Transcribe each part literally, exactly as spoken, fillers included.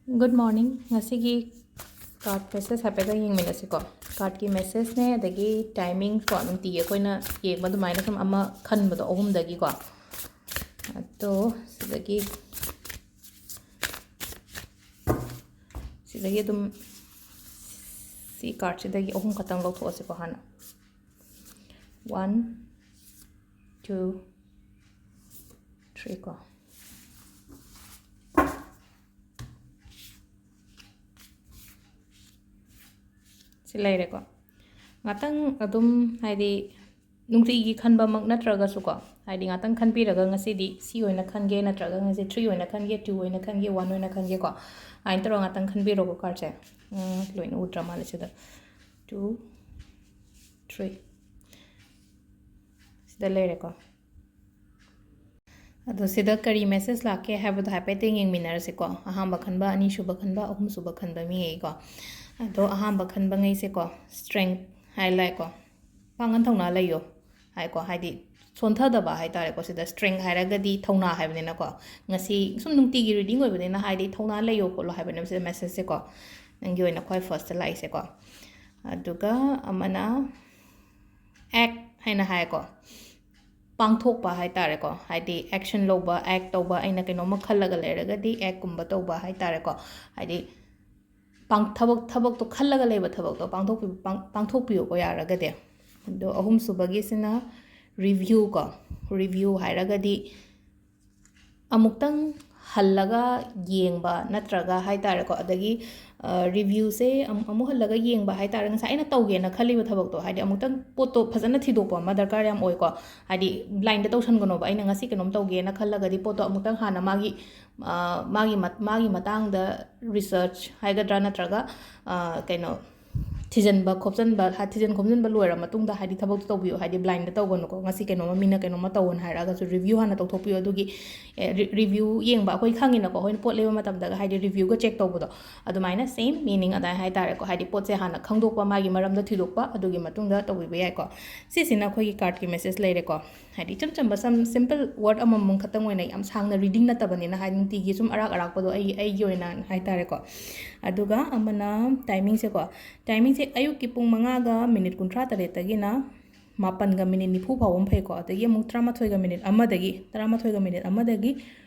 Good morning. ꯉꯁꯤꯒꯤ card message ꯍꯥꯏꯐꯦꯠꯇꯪ ꯌꯦꯡꯃꯤꯟꯅꯁꯤꯀꯣ. Cardꯀꯤ messageꯅꯦ, ꯑꯗꯒꯤ timing ꯀꯣ, ꯅꯨꯡꯇꯤꯒꯤ ꯑꯩꯈꯣꯏꯅ ꯌꯦꯡꯕ ꯑꯗꯨꯃꯥꯏꯅ ꯁꯨꯝ ꯑꯃ ꯈꯟꯕꯗꯣ ꯑꯍꯨꯝꯗꯒꯤꯀꯣ. ꯑꯗꯣ ꯁꯤꯗꯒꯤ, ꯁꯤꯗꯒꯤ ꯑꯗꯨꯝ ꯁꯤ cardꯁꯤꯗꯒꯤ ꯑꯍꯨꯝ ꯈꯛꯇꯪ ꯂꯧꯊꯣꯛꯑꯁꯤꯀꯣ ꯍꯥꯟꯅ. One, two, three ꯀꯣ. ꯁꯤ ꯂꯩꯔꯦꯀꯣ. ꯉꯥꯛꯇꯪ ꯑꯗꯨꯝ, ꯍꯥꯏꯗꯤ, ꯅꯨꯡꯇꯤꯒꯤ ꯈꯟꯕꯃꯛ ꯅꯠꯇ꯭ꯔꯒꯁꯨꯀꯣ, ꯍꯥꯏꯗꯤ, ꯉꯥꯛꯇꯪ ꯈꯟꯕꯤꯔꯒ ꯉꯁꯤꯗꯤ ꯁꯤ ꯑꯣꯏꯅ ꯈꯟꯒꯦ, ꯅꯠꯇ꯭ꯔꯒ ꯉꯁꯤ three ꯑꯣꯏꯅ ꯈꯟꯒꯦ, two ꯑꯣꯏꯅ ꯈꯟꯒꯦ, one ꯑꯣꯏꯅ ꯈꯟꯒꯦꯀꯣ, ꯑꯗꯨꯃꯥꯏꯅ ꯇꯧꯔꯒ ꯉꯥꯛꯇꯪ ꯈꯟꯕꯤꯔꯣꯀꯣ cardꯁꯦ. ꯎꯝ, ꯂꯣꯏꯅ ꯎꯗ꯭ꯔ ꯃꯥꯜꯂꯦ ꯁꯤꯗ. Two, three. ꯁꯤꯗ ꯂꯩꯔꯦꯀꯣ. ꯑꯗꯣ ꯁꯤꯗ ꯀꯔꯤ message ꯂꯥꯛꯀꯦ ꯍꯥꯏꯕꯗꯣ ꯍꯥꯏꯐꯦꯠꯇꯪ ꯌꯦꯡꯃꯤꯟꯅꯔꯁꯤꯀꯣ. ꯑꯍꯥꯟꯕ ꯈꯟꯕ, ꯑꯅꯤꯁꯨꯕ ꯈꯟꯕ, ꯑꯍꯨꯝꯁꯨꯕ ꯈꯟꯕ ꯃꯤꯉꯩꯀꯣ. ꯑꯗꯣ ꯑꯍꯥꯟꯕ ꯈꯟꯕꯉꯩꯁꯦꯀꯣ, strength ꯍꯥꯏ ꯂꯥꯛꯑꯦꯀꯣ. ꯄꯥꯡꯒꯜ ꯊꯧꯅꯥ ꯂꯩꯌꯣ ꯍꯥꯏꯀꯣ, ꯍꯥꯏꯗꯤ ꯁꯣꯟꯊꯗꯕ ꯍꯥꯏꯇꯥꯔꯦꯀꯣ. ꯁꯤꯗ strength ꯍꯥꯏꯔꯒꯗꯤ ꯊꯧꯅꯥ ꯍꯥꯏꯕꯅꯤꯅꯀꯣ, ꯉꯁꯤ ꯁꯨꯝ ꯅꯨꯡꯇꯤꯒꯤ reading ꯑꯣꯏꯕꯅꯤꯅ, ꯍꯥꯏꯗꯤ ꯊꯧꯅꯥ ꯂꯩꯌꯣ ꯈꯣꯠꯂꯣ ꯍꯥꯏꯕꯅꯦꯕ ꯁꯤꯗ messageꯁꯦꯀꯣ. ꯅꯪꯒꯤ ꯑꯣꯏꯅ ꯈ꯭ꯋꯥꯏ firstꯇ ꯂꯥꯛꯏꯁꯦꯀꯣ. ꯑꯗꯨꯒ ꯑꯃꯅ act ꯍꯥꯏꯅ ꯍꯥꯏꯀꯣ, ꯄꯥꯡꯊꯣꯛꯄ ꯍꯥꯏꯇꯥꯔꯦꯀꯣ, ꯍꯥꯏꯗꯤ action ꯂꯧꯕ, act ꯇꯧꯕ, ꯑꯩꯅ ꯀꯩꯅꯣꯝꯃ ꯈꯜꯂꯒ ꯂꯩꯔꯒꯗꯤ actꯀꯨꯝꯕ ꯇꯧꯕ ꯍꯥꯏꯇꯥꯔꯦꯀꯣ, ꯍꯥꯏꯗꯤ ꯄꯥꯡ-, ꯊꯕꯛ, ꯊꯕꯛꯇꯣ, ꯈꯜꯂꯒ ꯂꯩꯕ ꯊꯕꯛꯇꯣ ꯄꯥꯡꯊꯣꯛꯄꯤ-, ꯄꯥꯡ-, ꯄꯥꯡꯊꯣꯛꯄꯤꯌꯨꯀꯣ ꯌꯥꯔꯒꯗꯤ. ꯑꯗꯣ ꯑꯍꯨꯝꯁꯨꯕꯒꯤꯁꯤꯅ review ꯀꯣ, review ꯍꯥꯏꯔꯒꯗꯤ ꯑꯃꯨꯛꯇꯪ ꯍꯜꯂꯒ ꯌꯦꯡꯕ ꯅꯠꯇ꯭ꯔꯒ ꯍꯥꯏꯇꯥꯔꯦꯀꯣ, ꯑꯗꯒꯤ, ꯑ, reviewꯁꯦ ꯑꯃꯨꯛ, ꯑꯃꯨꯛ ꯍꯜꯂꯒ ꯌꯦꯡꯕ ꯍꯥꯏꯇꯥꯔꯦ, ꯉꯁꯥꯏ ꯑꯩꯅ ꯇꯧꯒꯦꯅ ꯈꯜꯂꯤꯕ ꯊꯕꯛꯇꯣ, ꯍꯥꯏꯗꯤ ꯑꯃꯨꯛꯇꯪ ꯄꯣꯠꯇꯣ ꯐꯖꯅ ꯊꯤꯗꯣꯛꯄ ꯑꯃ ꯗꯔꯀꯥꯔ ꯌꯥꯝ ꯑꯣꯏꯀꯣ. ꯍꯥꯏꯗꯤ blindꯇ ꯇꯧꯁꯟꯒꯅꯣꯕ, ꯑꯩꯅ ꯉꯁꯤ ꯀꯩꯅꯣꯝ ꯇꯧꯒꯦꯅ ꯈꯜꯂꯒꯗꯤ ꯄꯣꯠꯇꯣ ꯑꯃꯨꯛꯇꯪ ꯍꯥꯟꯅ ꯃꯥꯒꯤ, ꯑ, ꯃꯥꯒꯤ ꯃꯠ-, ꯃꯥꯒꯤ ꯃꯇꯥꯡꯗ research ꯍꯥꯏꯒꯗ꯭ꯔꯥ, ꯅꯠꯇ꯭ꯔꯒ, ꯑ, ꯀꯩꯅꯣ, ꯊꯤꯖꯤꯟꯕ ꯈꯣꯞꯆꯟꯕ, ꯍꯥ-, ꯊꯤꯖꯤꯟ ꯈꯣꯝꯖꯤꯟꯕ ꯂꯣꯏꯔ ꯃꯇꯨꯡꯗ, ꯍꯥꯏꯗꯤ, ꯊꯕꯛꯇꯣ ꯇꯧꯕꯤꯌꯨ, ꯍꯥꯏꯗꯤ blindꯇ ꯇꯧꯒꯅꯨꯀꯣ. ꯉꯁꯤ ꯀꯩꯅꯣꯝꯃ ꯃꯤꯅ ꯀꯩꯅꯣꯝꯃ ꯇꯧꯋꯣꯅ ꯍꯥꯏꯔꯛꯑꯒꯁꯨ review ꯍꯥꯟꯅ ꯇꯧꯊꯣꯛꯄꯤꯌꯨ. ꯑꯗꯨꯒꯤ, ꯑꯦ, re-, review ꯌꯦꯡꯕ, ꯑꯩꯈꯣꯏ ꯈꯪꯉꯤꯅꯀꯣ, ꯑꯩꯈꯣꯏꯅ ꯄꯣꯠ ꯂꯩꯕ ꯃꯇꯝꯗꯒ, ꯍꯥꯏꯗꯤ, reviewꯒ check ꯇꯧꯕꯗꯣ, ꯑꯗꯨꯃꯥꯏꯅ same meaning ꯑꯗꯥꯏ ꯍꯥꯏꯇꯥꯔꯦꯀꯣ. ꯍꯥꯏꯗꯤ ꯄꯣꯠꯁꯦ ꯍꯥꯟꯅ ꯈꯪꯗꯣꯛꯄ, ꯃꯥꯒꯤ ꯃꯔꯝꯗ ꯊꯤꯗꯣꯛꯄ, ꯑꯗꯨꯒꯤ ꯃꯇꯨꯡꯗ ꯇꯧꯕꯤꯕ ꯌꯥꯏꯀꯣ. ꯁꯤꯁꯤꯅ ꯑꯩꯈꯣꯏꯒꯤ cardꯀꯤ message ꯂꯩꯔꯦꯀꯣ. ꯍꯥꯏꯗꯤ ꯏꯆꯝ ꯆꯝꯕ ꯁꯝ ꯁꯤꯝꯄꯜ ꯋꯥꯔꯗ ꯑꯃꯃꯝ ꯈꯛꯇꯪ ꯑꯣꯏꯅ, ꯌꯥꯝ ꯁꯥꯡꯅ ꯔꯤꯗꯤꯡ ꯅꯠꯇꯕꯅꯤꯅ, ꯍꯥꯏꯗꯤ ꯅꯨꯡꯇꯤꯒꯤ ꯁꯨꯝ ꯑꯔꯥꯛ ꯑꯔꯥꯛꯄꯗꯣ ꯑꯩ, ꯑꯩꯒꯤ ꯑꯣꯏꯅ ꯍꯥꯏꯇꯥꯔꯦꯀꯣ꯫ ꯑꯗꯨꯒ ꯑꯃꯅ ꯇꯥꯏꯃꯤꯡꯁꯦꯀꯣ, ꯇꯥꯏꯃꯤꯡꯁꯦ ꯑꯌꯨꯛꯀꯤ ꯄꯨꯡ ꯃꯉꯥꯒ ꯃꯤꯅꯤꯠ ꯀꯨꯟꯊ꯭ꯔꯥ ꯇꯔꯦꯠꯇꯒꯤꯅ ꯃꯥꯄꯟꯒ ꯃꯤꯅꯤꯠ ꯅꯤꯐꯨ ꯐꯥꯎꯕ ꯑꯃ ꯐꯩꯀꯣ꯫ ꯑꯗꯒꯤ ꯑꯃꯨꯛ ꯇꯔꯥꯃꯥꯊꯣꯏꯒ ꯃꯤꯅꯤꯠ ꯑꯃꯗꯒꯤ, ꯇꯔꯥꯃꯥꯊꯣꯏꯒ ꯃꯤꯅꯤꯠ ꯑꯃꯗꯒꯤ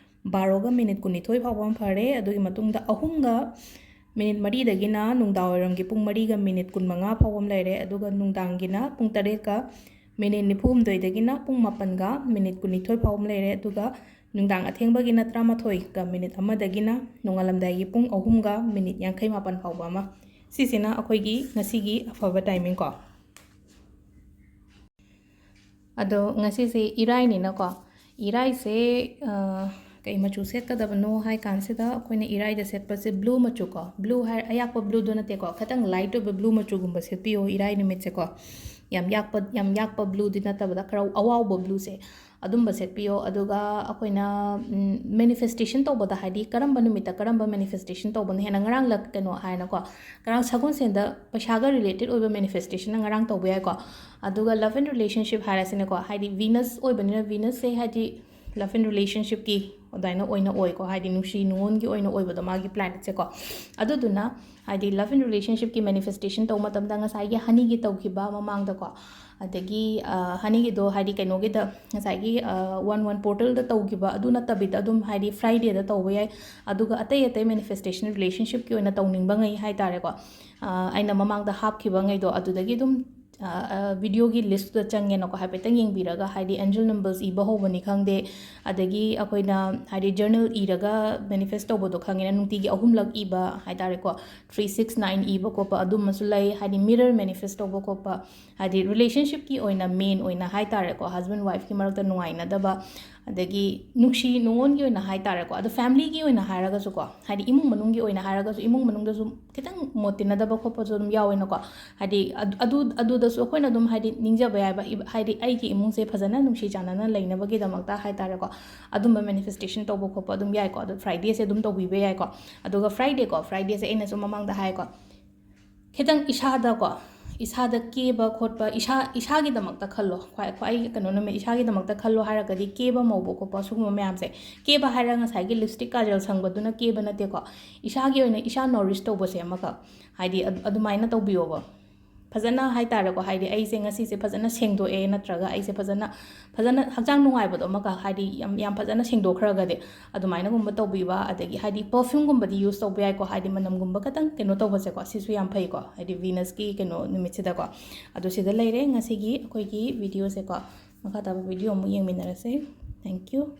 ꯕꯥꯔꯣꯒ ꯃꯤꯅꯤꯠ ꯀꯨꯟꯅꯤꯊꯣꯏ ꯐꯥꯎꯕ ꯑꯃ ꯐꯔꯦ꯫ ꯑꯗꯨꯒꯤ ꯃꯇꯨꯡꯗ ꯑꯍꯨꯝꯒ ꯃꯤꯅꯤꯠ ꯃꯔꯤꯗꯒꯤꯅ ꯅꯨꯡꯗꯥꯡꯋꯥꯏꯔꯝꯒꯤ ꯄꯨꯡ ꯃꯔꯤꯒ ꯃꯤꯅꯤꯠ ꯀꯨꯟꯃꯉꯥ ꯐꯥꯎꯕ ꯑꯃ ꯂꯩꯔꯦ꯫ ꯑꯗꯨꯒ ꯅꯨꯡꯗꯥꯡꯒꯤꯅ ꯄꯨꯡ ꯇꯔꯦꯠꯀ ꯃꯤꯅꯤꯠ ꯅꯤꯐꯨꯍꯨꯝꯗꯣꯏꯗꯒꯤꯅ ꯄꯨꯡ ꯃꯥꯄꯟꯒ ꯃꯤꯅꯤꯠ ꯀꯨꯟꯅꯤꯊꯣꯏ ꯐꯥꯎꯕ ꯑꯃ ꯂꯩꯔꯦ꯫ ꯑꯗꯨꯒ ꯅꯨꯡꯗꯥꯡ ꯑꯊꯦꯡꯕꯒꯤꯅ ꯇꯔꯥꯃꯥꯊꯣꯏꯒ ꯃꯤꯅꯤꯠ ꯑꯃꯗꯒꯤꯅ ꯅꯣꯡꯉꯥꯜꯂꯝꯗꯥꯏꯒꯤ ꯄꯨꯡ ꯑꯍꯨꯝꯒ ꯃꯤꯅꯤꯠ ꯌꯥꯡꯈꯩ ꯃꯥꯄꯟ ꯐꯥꯎꯕ ꯑꯃ꯫ ꯁꯤꯁꯤꯅ ꯑꯩꯈꯣꯏꯒꯤ ꯉꯁꯤꯒꯤ ꯑꯐꯕ ꯇꯥꯏꯃꯤꯡ ꯀꯣ꯫ ꯑꯗꯣ ꯉꯁꯤꯁꯦ ꯏꯔꯥꯏꯅꯤꯅꯀꯣ, ꯏꯔꯥꯏꯁꯦ, ꯑ, ꯀꯩ ꯃꯆꯨ ꯁꯦꯠꯀꯗꯕꯅꯣ ꯍꯥꯏ ꯀꯥꯟꯁꯤꯗ, ꯑꯩꯈꯣꯏꯅ ꯏꯔꯥꯏꯗ ꯁꯦꯠꯄꯁꯦ ꯕ꯭ꯂꯨ ꯃꯆꯨꯀꯣ, ꯕ꯭ꯂꯨ ꯍꯥꯏ, ꯑꯌꯥꯛꯄ ꯕ꯭ꯂꯨꯗꯣ ꯅꯠꯇꯦꯀꯣ, ꯈꯤꯇꯪ ꯂꯥꯏꯠ ꯑꯣꯏꯕ ꯕ꯭ꯂꯨ ꯃꯆꯨꯒꯨꯝꯕ ꯁꯦꯠꯄꯤꯌꯣ ꯏꯔꯥꯏ ꯅꯨꯃꯤꯠꯁꯦꯀꯣ꯫ ꯌꯥꯝ ꯌꯥꯛꯄ, ꯌꯥꯝ ꯌꯥꯛꯄ ꯕ꯭ꯂꯨꯗꯤ ꯅꯠꯇꯕꯗ ꯈꯔ ꯑꯋꯥꯎꯕ ꯕ꯭ꯂꯨꯁꯦ, ꯑꯗꯨꯝꯕ ꯁꯦꯠꯄꯤꯌꯣ꯫ ꯑꯗꯨꯒ ꯑꯩꯈꯣꯏꯅ, ꯎꯝ, ꯃꯦꯅꯤꯐꯦꯁꯇꯦꯁꯟ ꯇꯧꯕꯗ, ꯍꯥꯏꯗꯤ ꯀꯔꯝꯕ ꯅꯨꯃꯤꯠꯇ ꯀꯔꯝꯕ ꯃꯦꯅꯤꯐꯦꯁꯇꯦꯁꯟ ꯇꯧꯕꯅ ꯍꯦꯟꯅ, ꯉꯔꯥꯡ ꯂꯛ-, ꯀꯩꯅꯣ ꯍꯥꯏꯅꯀꯣ, ꯉꯔꯥꯡ ꯁꯒꯣꯜꯁꯦꯟꯗ ꯄꯩꯁꯥꯒ ꯔꯤꯂꯦꯇꯦꯠ ꯑꯣꯏꯕ ꯃꯦꯅꯤꯐꯦꯁꯇꯦꯁꯟꯅ ꯉꯔꯥꯡ ꯇꯧꯕ ꯌꯥꯏꯀꯣ꯫ ꯑꯗꯨꯒ ꯂꯞ ꯑꯦꯟ ꯔꯤꯂꯦꯁꯟꯁꯤꯞ ꯍꯥꯏꯔꯁꯤꯅꯦꯀꯣ, ꯍꯥꯏꯗꯤ ꯚꯤꯅꯁ ꯑꯣꯏꯕꯅꯤꯅ, ꯚꯤꯅꯁꯁꯦ ꯍꯥꯏꯗꯤ ꯂꯞ ꯑꯦꯟ ꯔꯤꯂꯦꯁꯟꯁꯤꯞꯀꯤ ꯑꯗꯨꯃꯥꯏꯅ ꯑꯣꯏꯅ ꯑꯣꯏꯀꯣ, ꯍꯥꯏꯗꯤ ꯅꯨꯡꯁꯤ ꯅꯨꯡꯉꯣꯟꯒꯤ ꯑꯣꯏꯅ ꯑꯣꯏꯕꯗꯣ ꯃꯥꯒꯤ ꯄ꯭ꯂꯥꯅꯦꯠꯁꯦꯀꯣ꯫ ꯑꯗꯨꯗꯨꯅ ꯍꯥꯏꯗꯤ ꯂꯞ ꯑꯦꯟ ꯔꯤꯂꯦꯁꯟꯁꯤꯞꯀꯤ ꯃꯦꯅꯤꯐꯦꯁꯇꯦꯁꯟ ꯇꯧꯕ ꯃꯇꯝꯗ ꯉꯁꯥꯏꯒꯤ ꯍꯅꯤꯒꯤ ꯇꯧꯈꯤꯕ ꯃꯃꯥꯡꯗꯀꯣ, ꯑꯗꯒꯤ, ꯑ, ꯍꯅꯤꯒꯤꯗꯣ ꯍꯥꯏꯗꯤ ꯀꯩꯅꯣꯒꯤꯗ, ꯉꯁꯥꯏꯒꯤ, ꯑ, ꯋꯥꯟ ꯋꯥꯟ ꯄꯣꯔꯇꯦꯜꯗ ꯇꯧꯈꯤꯕ ꯑꯗꯨ ꯅꯠꯇꯕꯤꯗ ꯑꯗꯨꯝ ꯍꯥꯏꯗꯤ ꯐ꯭ꯔꯥꯏꯗꯦꯗ ꯇꯧꯕ ꯌꯥꯏ꯫ ꯑꯗꯨꯒ ꯑꯇꯩ ꯑꯇꯩ ꯃꯦꯅꯤꯐꯦꯁꯇꯦꯁꯟ ꯔꯤꯂꯦꯁꯟꯁꯤꯞꯀꯤ ꯑꯣꯏꯅ ꯇꯧꯅꯤꯡꯕꯉꯩ ꯍꯥꯏ ꯇꯥꯔꯦꯀꯣ, ꯑ, ꯑꯩꯅ ꯃꯃꯥꯡꯗ ꯍꯥꯞꯈꯤꯕꯉꯩꯗꯣ ꯑꯗꯨꯗꯒꯤ ꯑꯗꯨꯝ, ꯑ, ꯑ, ꯚꯤꯗꯤꯑꯣꯒꯤ ꯂꯤꯁꯇꯨꯗ ꯆꯪꯉꯦꯅꯀꯣ, ꯍꯥꯏꯐꯦꯠꯇꯪ ꯌꯦꯡꯕꯤꯔꯒ, ꯍꯥꯏꯗꯤ ꯑꯦꯟꯖꯦꯜ ꯅꯝꯕꯔꯁ ꯏꯕ ꯍꯧꯕꯅꯤ ꯈꯪꯗꯦ, ꯑꯗꯒꯤ ꯑꯩꯈꯣꯏꯅ ꯍꯥꯏꯗꯤ ꯖꯔꯅꯦꯜ ꯏꯔꯒ ꯃꯦꯅꯤꯐꯦꯁ ꯇꯧꯕꯗꯣ ꯈꯪꯉꯦꯅ, ꯅꯨꯡꯇꯤꯒꯤ ꯑꯍꯨꯝꯂꯛ ꯏꯕ ꯍꯥꯏ ꯇꯥꯔꯦꯀꯣ, ꯊ꯭ꯔꯤ ꯁꯤꯛꯁ ꯅꯥꯏꯟ ꯏꯕ ꯈꯣꯠꯄ ꯑꯗꯨꯝꯕꯁꯨ ꯂꯩ, ꯍꯥꯏꯗꯤ ꯃꯤꯔꯔ ꯃꯦꯅꯤꯐꯦꯁ ꯇꯧꯕ ꯈꯣꯠꯄ, ꯍꯥꯏꯗꯤ ꯔꯤꯂꯦꯁꯟꯁꯤꯞꯀꯤ ꯑꯣꯏꯅ ꯃꯦꯟ ꯑꯣꯏꯅ ꯍꯥꯏ ꯇꯥꯔꯦꯀꯣ, ꯍꯁꯕꯦꯟ ꯋꯥꯏꯐꯀꯤ ꯃꯔꯛꯇ ꯅꯨꯡꯉꯥꯏꯅꯗꯕ, ꯑꯗꯒꯤ ꯅꯨꯡꯁꯤ ꯅꯨꯡꯉꯣꯟꯒꯤ ꯑꯣꯏꯅ ꯍꯥꯏ ꯇꯥꯔꯦꯀꯣ, ꯑꯗꯣ ꯐꯦꯃꯤꯂꯤꯒꯤ ꯑꯣꯏꯅ ꯍꯥꯏꯔꯒꯁꯨꯀꯣ, ꯍꯥꯏꯗꯤ ꯏꯃꯨꯡ ꯃꯅꯨꯡꯒꯤ ꯑꯣꯏꯅ ꯍꯥꯏꯔꯒꯁꯨ, ꯏꯃꯨꯡ ꯃꯅꯨꯡꯗꯁꯨ ꯈꯤꯇꯪ ꯃꯣꯠ ꯇꯤꯟꯅꯗꯕ ꯈꯣꯠꯄꯁꯨ ꯑꯗꯨꯝ ꯌꯥꯎꯋꯦꯅꯀꯣ꯫ ꯍꯥꯏꯗꯤ ꯑꯗꯨ, ꯑꯗꯨ, ꯑꯗꯨꯗꯁꯨ ꯑꯩꯈꯣꯏꯅ ꯑꯗꯨꯝ ꯍꯥꯏꯗꯤ ꯅꯤꯡꯖꯕ ꯌꯥꯏꯕ, ꯏꯕ-, ꯍꯥꯏꯗꯤ ꯑꯩꯒꯤ ꯏꯃꯨꯡꯁꯦ ꯐꯖꯅ ꯅꯨꯡꯁꯤ ꯆꯥꯟꯅꯅ ꯂꯩꯅꯕꯒꯤꯗꯃꯛꯇ ꯍꯥꯏ ꯇꯥꯔꯦꯀꯣ, ꯑꯗꯨꯝꯕ ꯃꯦꯅꯤꯐꯦꯁꯇꯦꯁꯟ ꯇꯧꯕ ꯈꯣꯠꯄ ꯑꯗꯨꯝ ꯌꯥꯏꯀꯣ꯫ ꯑꯗꯣ ꯐ꯭ꯔꯥꯏꯗꯦꯁꯦ ꯑꯗꯨꯝ ꯇꯧꯕꯤꯕ ꯌꯥꯏꯀꯣ꯫ ꯑꯗꯨꯒ ꯐ꯭ꯔꯥꯏꯗꯦꯀꯣ, ꯐ꯭ꯔꯥꯏꯗꯦꯁꯦ ꯑꯩꯅꯁꯨ ꯃꯃꯥꯡꯗ ꯍꯥꯏꯀꯣ, ꯈꯤꯇꯪ ꯏꯁꯥꯗꯀꯣ, ꯏꯁꯥꯗ ꯀꯦꯕ ꯈꯣꯠꯄ, ꯏꯁꯥ, ꯏꯁꯥꯒꯤꯗꯃꯛꯇ ꯈꯜꯂꯣ꯫ ꯈ꯭ꯋꯥꯏ, ꯈ꯭ꯋꯥꯏ ꯀꯩꯅꯣ ꯅꯨꯃꯤꯠ, ꯏꯁꯥꯒꯤꯗꯃꯛꯇ ꯈꯜꯂꯣ ꯍꯥꯏꯔꯒꯗꯤ ꯀꯦꯕ ꯃꯧꯕ ꯈꯣꯠꯄ ꯁꯤꯒꯨꯝꯕ ꯃꯌꯥꯝꯁꯦ꯫ ꯀꯦꯕ ꯍꯥꯏꯔ ꯉꯁꯥꯏꯒꯤ lipstick ꯀꯥꯖꯜ ꯁꯪꯕꯗꯨꯅ ꯀꯦꯕ ꯅꯠꯇꯦꯀꯣ꯫ ꯏꯁꯥꯒꯤ ꯑꯣꯏꯅ ꯏꯁꯥ nourish ꯇꯧꯕꯁꯦ ꯑꯃꯈꯛ, ꯍꯥꯏꯗꯤ ꯑꯗꯨ-, ꯑꯗꯨꯃꯥꯏꯅ ꯇꯧꯕꯤꯌꯣꯕ꯫ ꯐꯖꯅ ꯍꯥꯏꯇꯥꯔꯦꯀꯣ, ꯍꯥꯏꯗꯤ ꯑꯩꯁꯦ ꯉꯁꯤꯁꯦ ꯐꯖꯅ ꯁꯦꯡꯗꯣꯛꯑꯦ, ꯅꯠꯇ꯭ꯔꯒ ꯑꯩꯁꯦ ꯐꯖꯅ, ꯐꯖꯅ ꯍꯛꯆꯥꯡ ꯅꯨꯡꯉꯥꯏꯕꯗꯣ ꯑꯃꯈꯛ, ꯍꯥꯏꯗꯤ ꯌꯥꯝ, ꯌꯥꯝ ꯐꯖꯅ ꯁꯦꯡꯗꯣꯛꯈ꯭ꯔꯒꯗꯤ ꯑꯗꯨꯃꯥꯏꯅꯒꯨꯝꯕ ꯇꯧꯕꯤꯕ꯫ ꯑꯗꯒꯤ ꯍꯥꯏꯗꯤ perfumeꯒꯨꯝꯕꯗꯤ use ꯇꯧꯕ ꯌꯥꯏꯀꯣ, ꯍꯥꯏꯗꯤ ꯃꯅꯝꯒꯨꯝꯕ ꯈꯇꯪ ꯀꯩꯅꯣ ꯇꯧꯕꯁꯦꯀꯣ, ꯁꯤꯁꯨ ꯌꯥꯝ ꯐꯩꯀꯣ, ꯍꯥꯏꯗꯤ Venusꯀꯤ ꯀꯩꯅꯣ ꯅꯨꯃꯤꯠꯁꯤꯗꯀꯣ꯫ ꯑꯗꯣ ꯁꯤꯗ ꯂꯩꯔꯦ ꯉꯁꯤꯒꯤ ꯑꯩꯈꯣꯏꯒꯤ videoꯁꯦꯀꯣ꯫ ꯃꯈꯥ ꯇꯥꯕ video ꯑꯃꯨꯛ ꯌꯦꯡꯃꯤꯟꯅꯔꯁꯦ꯫ Thank you꯫